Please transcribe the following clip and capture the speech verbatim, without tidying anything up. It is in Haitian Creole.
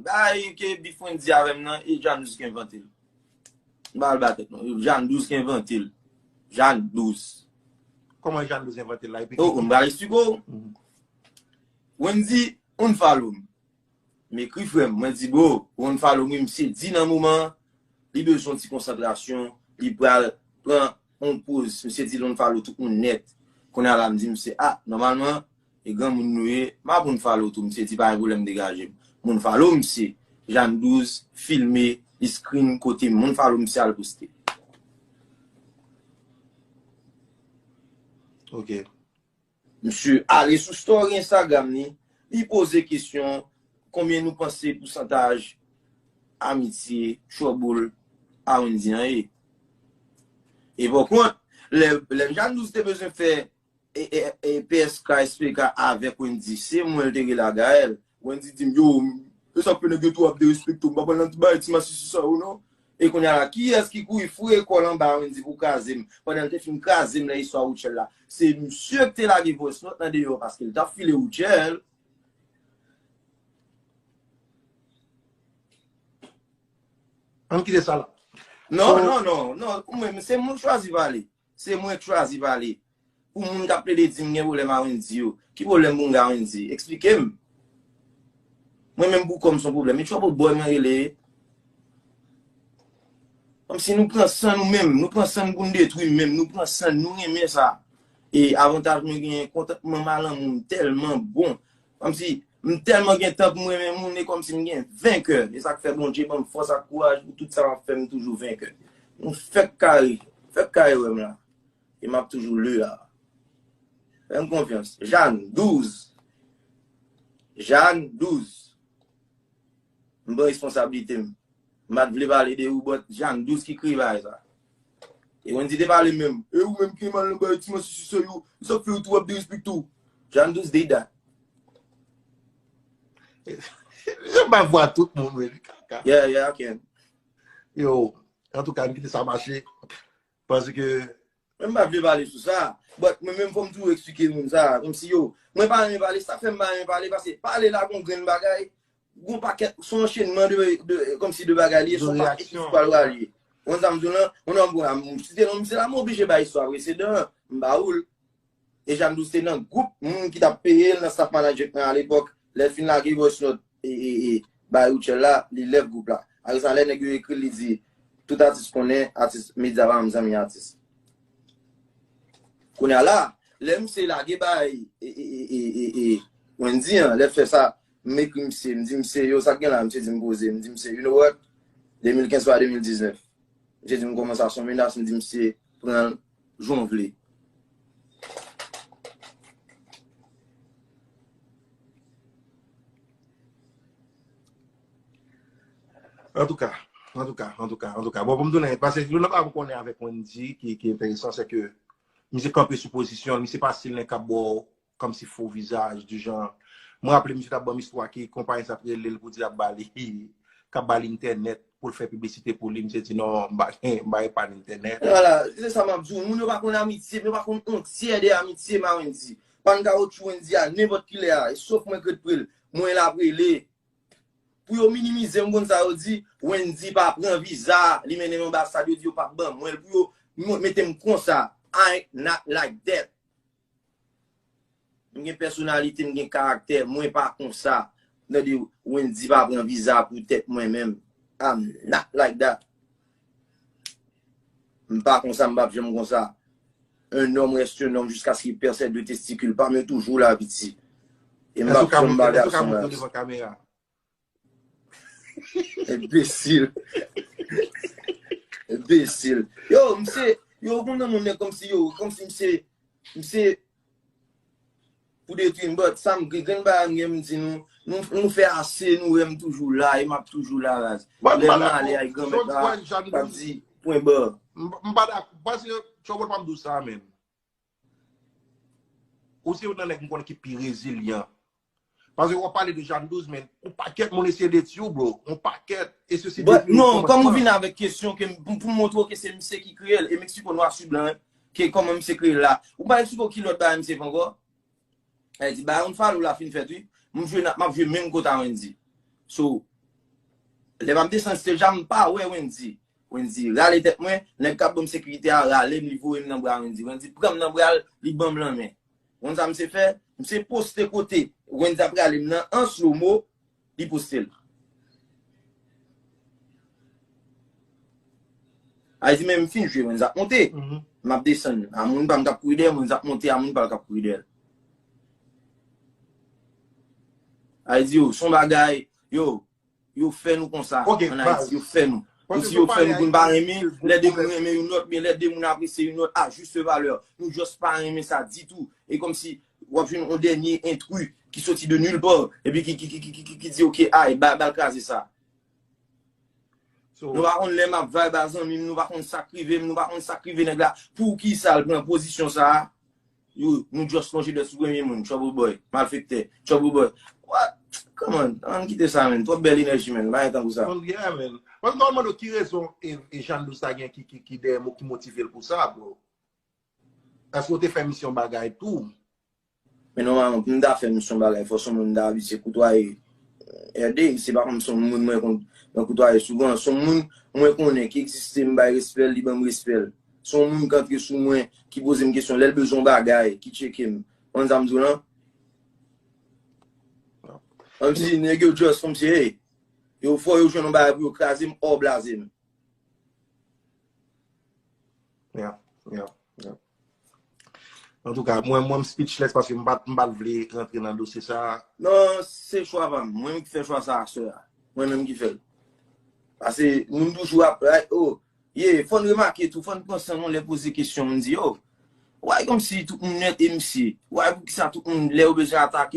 Bagay ke Bif Wendy avè m nan, e Jeanne Douze ki envante l. M pa al ba tèt non. Jeanne Douze ki envante l. Jeanne Douze. Kòman Jeanne Douze envante l la? Epi Oh, m pral eksplike w. Wendy, unfollow m. M ekri frè m, mwen di, bro, unfollow m, wi, misye di nan moman an, li bezwen yon ti konsantrasyon, li pral pran yon poz. Misye di l unfollow tout moun nèt. Kounye a la, m di misye, ah, nòmalman, e granmoun nou ye, m ap unfollow tou. Misye di, pa gen pwoblèm, degaje m. M unfollow misye. Jeanne Douze, filme, li screen kote m. M unfollow misye, al poste. Ok. Misye ale sou story Instagram li, li poze kesyon konbyen nou panse pousantaj amitye, trouble a Wendy an ye. E pòkont, lè, lè Jeanne Douze te bezwen fè e, e, e, P S K, S P K avèk Wendy, se mwen l te rele a Gaël. Wendy di m, yo, e sa k fè nèg yo tou ap derespekte w, m pa pral nan ti bagay ti masisi sa yo non. E kounye a la, kiyès ki kouri foure kò l anba Wendy pou kraze m? Pandan l te fin kraze m nan istwa Rutshelle la. Se misye ki te lage voice note nan deyò paske l t ap file Rutshelle. Ann kite sa la. Non, non, non, non. Mwen, se moun chwazi pale. Se mwen k chwazi pale. Pou moun k ap plede di m gen pwoblèm a Wendy yo. Ki pwoblèm pou m gen a Wendy? Eksplike m. Mwen menm pou kò m se yon pwoblèm. E trouble boy mwen rele. Kòmsi nou pran san nou menm. Nou pran san n pou n detwi menm. Nou pran san n, nou renmen sa. E avantaj mwen genyen, kontantman m a lanmou m tèlman bon. Kòmsi m tèlman gen tan pou m renmen moun e kòmsi m gen venkè. E sa k fè Bondye ban m fòs ak kouraj pou tout sa m ap fè, m toujou venkè. Nou fèk kare, fèk kare wè m la. E m ap toujou le a. Fè m konfyans. Jeanne Douze. Jeanne Douze. M pran responsablite m. M pa t vle pale de ou, but Jeanne Douze ki kreye bagay sa. E Wendy te pale menm. E ou menm ki mal nan bagay ti masisi sa yo. Sa k fè yo tou ap derespekte w. Jeanne Douze did that. Jan ba vwa tout moun, wi, kaka. Yeah, yeah, I can. Yo, antouka, n kite sa mache. Paske Mwen m pa vle pale sou sa. But mwen menm fò m toujou eksplike moun sa. Kòmsi yo, mwen pa renmen pale, sa fè m pa renmen pale, paske pale la gon grenn bagay, gon pakèt, se yon anchenman de, de, kòmsi de bagay li ye, se yon pakèt ki pral rale. Ou konn sa m di w lan, ou nan bon, m site non misye la, m oblije bay istwa presedan an, m ba ou l. E Jeanne Douze te nan gwoup moun ki t ap peye l nan staff management an alepòk. Lè l fin lage voice note e, e, e, bay Rutshelle la, li lève gwoup la. Apre sa, lè nèg yo ekri l, li di, tout atis konnen, atis medya pa m zanmi atis. Kounye a la, lè misye lage bay e, e, e, e, e, e, Wendy an, lè l fè sa, m ekri misye, m di misye, yo, sa k gen la, misye di m poze, m di misye, you know what? De mil kenz pa de mil diznèf. Misye di m kòmanse a son menas, m di misye pran l jan w vle. Antouka, antouka, antouka, antouka. Bon, pou m tounen, paske nou nan pa konnen avèk Wendy, ki, ki enteresan, se ke misye kanpe sou pozisyon l, misye pa stil nèg k ap ba w kòmsi fo vizaj, di jan. Mwen raple misye t ap ban m istwa ki konpayi sa t rele l pou di l ap ba li, k ap ba li entènèt pou l fè piblisite pou li. Misye di non, m pa gen, m pa gen pa entènèt. Vwala, se sa m ap di w. Moun yo pa konn amitye m, yo pa konn on tyè de amitye m a Wendy. Pa n ka wotch Wendy a nenpòt kilè a, e sof mwen k ret pre l. Mwen l ap rele. Pou yo minimize m, konn sa yo di, Wendy pa pran viza, li mennen m anbasad, yo di yo p ap ban mwen l pou yo mete m konsa. I not like that. M gen pèsonalite, m gen karaktè, mwen pa konsa. Tande, Wendy pa pran viza pou tèt mwen menm. I'm not like that. M pa konsa, m p ap janm konsa. Un homme reste un homme jusqu'à ce qu'il perd ses deux testicules. Pa mwen toujou la, piti. E m p ap janm ba gason laj. Devan kamera. Enbesil. Enbesil. Yo, misye, yo, konn nan moun nèg kòmsi yo, kòmsi misye, misye pou detwi m, but sa m gen, grenn bagay m gen m di nou, nou, nou fè ase, nou wè m toujou la, e m ap toujou la, raz. Lè m ale ay granmèt la, m ap di, pwen ba. M pa dakò, paske, Trouble pa m di w sa, menm. Ou se youn nan nèg m konnen ki pi rezilyan. Paske w ap pale de Jeanne Douze, men yon pakèt moun eseye detwi w, bro. Yon pakèt. E se si But non, kòm ou vin avèk kesyon ke m- pou, pou montre w ke se misye ki kreye l, e m eksplike w nwa sou blan, ke kòman misye kreye l la. Ou pa eksplike w ki lòt bagay misye fè ankò? Sa vle di, bagay yon falo la fin fèt, wi. M jwe, n ap- m ap jwe menm kòt a Wendy. So, Lè m ap desann stage la, m pa wè Wendy. Wendy rale tèt mwen, nèg k ap ban m sekirite a rale m, li voye m nan bra Wendy. Wendy pran m nan bra l, li ban m lanmen. Ou konn sa misye fè? Misye poste kote Wendy ap rale m nan an slow mo, li poste l. Ay di men m fin jwe, Wendy ap monte. M ap desann. A moun pa m k ap kouri dèyè m, Wendy ap monte, a moun pa l k ap kouri dèyè l. Ay di yo, son bagay, yo, yo fè nou konsa. Ann Ayiti, yo fè nou. Kòmsi yo fè nou pou n pa renmen, lè de moun renmen youn lòt, byen lè de moun apresye youn lòt, a juste valeur. Nou just pa renmen sa ditou. E kòmsi w ap jwenn yon dènye entri ki soti de nulle part, epi ki, ki, ki, ki, ki, ki, ki di, "Ok, ay, ba, ba l kraze sa." Nou pa konn lè m ap vibe a zanmi m, nou pa konn sa k rive m, nou pa konn sa k rive nèg la. Poukisa l pran pozisyon sa a? Yo, nou just lonje dwèt sou premye moun, trouble boy, malfektè, trouble boy. What? Come on, ann kite sa, menn. Twòp bèl enèji, menn. Pa gen tan pou sa. Yeah, menn. Paske w mande w ki rezon e, e Jean Louis ta gen ki, ki, ki dèyè mo ki motive l pou sa, bro. Èske w te fè misyon bagay tou? Men nòmalman, pou m ta fè misyon bagay, fò s on moun m ta abitye koutwaye. Ède, se pa kòm s on moun mwen konn, mwen koutwaye souvan. S on moun mwen konnen ki egziste, m bay respè l, li ban m respè l. S on moun k antre sou mwen, ki poze m kesyon, lè l bezwen yon bagay, ki tcheke m. Konn sa m di w lan? Kòmsi nèg yo just, kòmsi, hey, yo fò yo jwenn yon bagay pou yo kraze m, ò blaze m. Yeah, yeah, yeah. Antouka, mwen, mwen, m speechless paske m pa, m pa t vle rantre nan dosye sa a. Non, se chwa pa m. Mwen menm ki fè chwa sa a, sè a. Mwen menm ki fè l. Paske moun toujou ap, like, oh, yeah, fò n remake tou, fò n pran san nou lè poze kesyon, moun di, oh, why kòmsi tout moun nèt e misye? Why poukisa tout moun, lè yo bezwen atake,